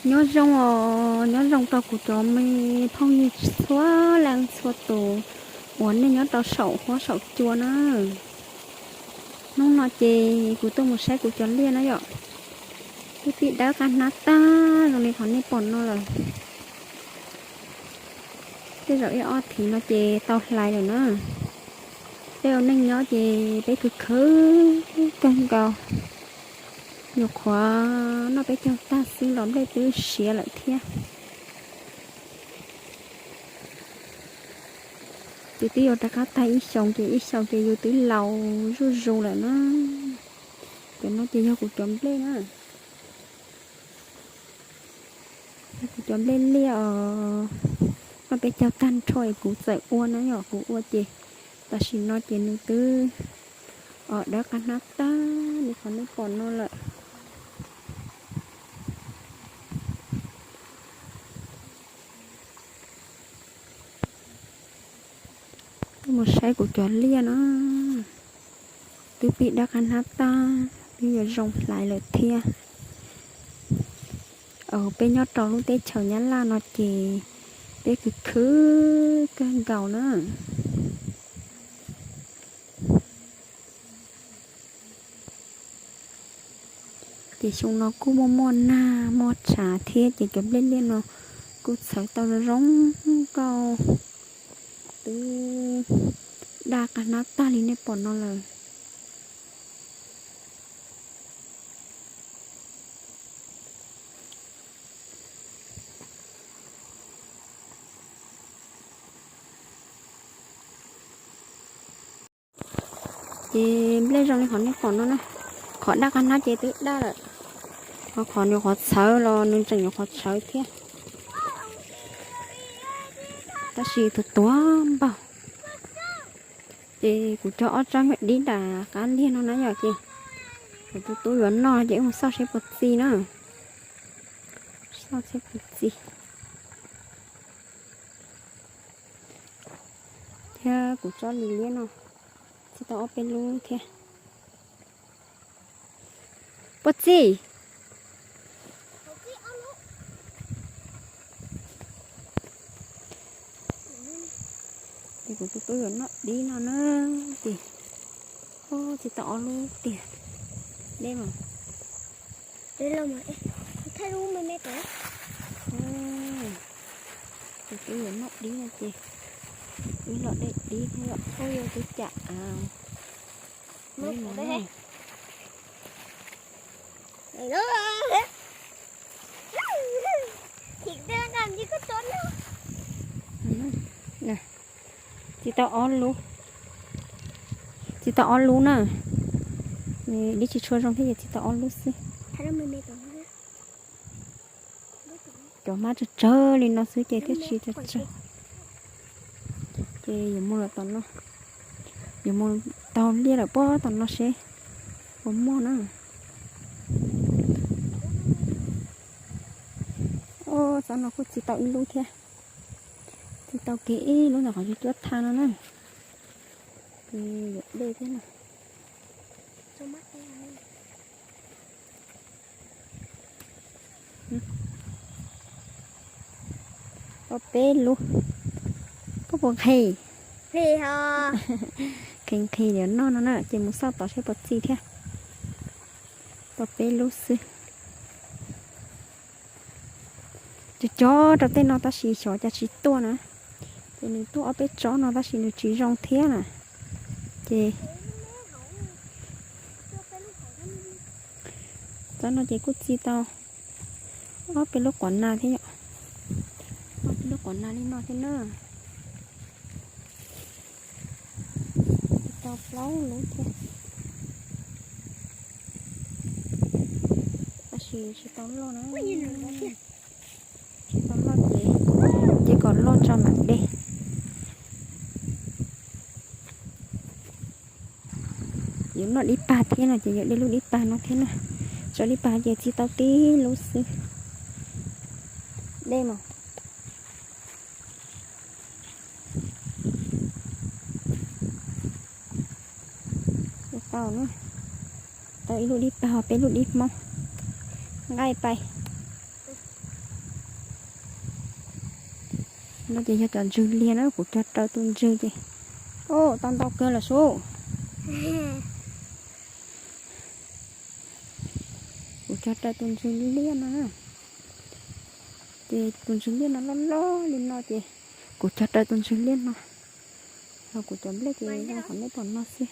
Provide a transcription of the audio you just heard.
Nyob zoo os, nyob zoo rau kuv cov me phooj ywg txhua leej txhua tus uas nej nyob rau saum huab saum cua na. Hnub no ces kuv tuaj mus saib kuv cov liaj na yom. Twb pib dawb qab hnab tag zoo li qhov nej pom no lawm. Tej zaum ib ob thiv no ces tau hlais lawm na. Peb ua neej nyob ces peb khwv khwv kawg nkaus. Nyuam qhuav noj peb caug tag xwb los nplej twb siav lawm thiab. Ces twb yuav rov qab tag ib xyoos ces ib xyoos ces yus twb laus zuj zus lawm na. Cov no ces yog kuv cov nplej na. Yog kuv cov nplej liaj os. Noj peb caug tag nrho es kuv txawm ua na yom, kuv ua ces tam sim no ces nws twb os dawb qab hnab tag li qhov nej pom no lawm. Tuaj mus saib kuv cov liaj no, twb pib dawb qab hnab tag, twb yuav zoo hlais lawm thiab. Peb nyob rau lub teb chaws Nyab Laj no ces peb khwv khwv kawg nkaus na. Ces xyoo no kuj muaj muaj nag muaj tshav thiab ces cov nplej liaj no kuj txhawv tau zoo zoo nkauj, twb daj qab hnab tag li nej pom no lawm. Ces nplej zoo li qhov nej pom no na, qhov daj qab hnab ces twb daj lawm, ho qhov nyuam qhuav txhawv los nws tseem nyuam qhuav txhawv thiab. Tab sis tuag tuag npaug. Ces kuv cog ob tsob me dib nram qab liag no na yom, ces kuv tus tub yuav noj ces wb mus xauj seb puas txi na. Xauj seb puas txi. Thiab kuv tsob lis liab no txi tau ob peb lub thiab. Puas txi? Ces kuv tus tub yuav noj dib no na, ces txi tau ob lub tiag. Deb mas. Kuv tus tub yuav noj dib no ces wb los de dib thiab yom, ua yog twb cam av. Txi tau ob lub, txi tau ob lub na. Dib tsis tshua zoo thiab ces txi tau ob lub xwb. Cov hmab tsawg tsawg li no xwb ces thiaj tsis tsawg tsawg. Ces yuav mus lawm tom no, yuav mus taug liaj lawm puag tom no seb puas muaj na. Tsob no kuj txi tau ib lub thiab, txi tau kiag ib lub ntawm qhov cuab tha no na. Ces yuav de thiab na. Tau peb lub. Koj puas nqhis? Nqhis, nqhis yuav noj no na, ces mus xauj tod seb puas txi thiab. Tau peb lub xwb. Cov cov rau tej no tab sis xyov cas tsis tuaj na. Ces nws tuaj ob peb tsob no tab sis nws tsis zoo thiab na. Ces tsob no ces kuj txi tau ob peb lub quav nas thiab yom. Ob peb lub quav nas li no thiab na. Tau plaub lub thiab. Tab sis tsis tau loj na. Tsis tau loj ces, ces kom loj tso mam de. Yuav noj dib pag thiab no ces yuav de lub dib pag no thiab na. Tso dib pag ces txi tau tib lub xwb. De mas. Tau na, tau ib lub dib pag, peb lub dib hmoob. Nqaij pais. No ces yog cov ntswg liag na, kuv cog raws tus ntswg ces, o, tau ntau kawg los sub. Kuv cog raws tus ntswg liaj no na. Ces tus ntswg liaj no loj loj li no ces kuv cog raws tus ntswg liaj no. Los kuv cov nplej ces zoo qhov nej pom no xwb.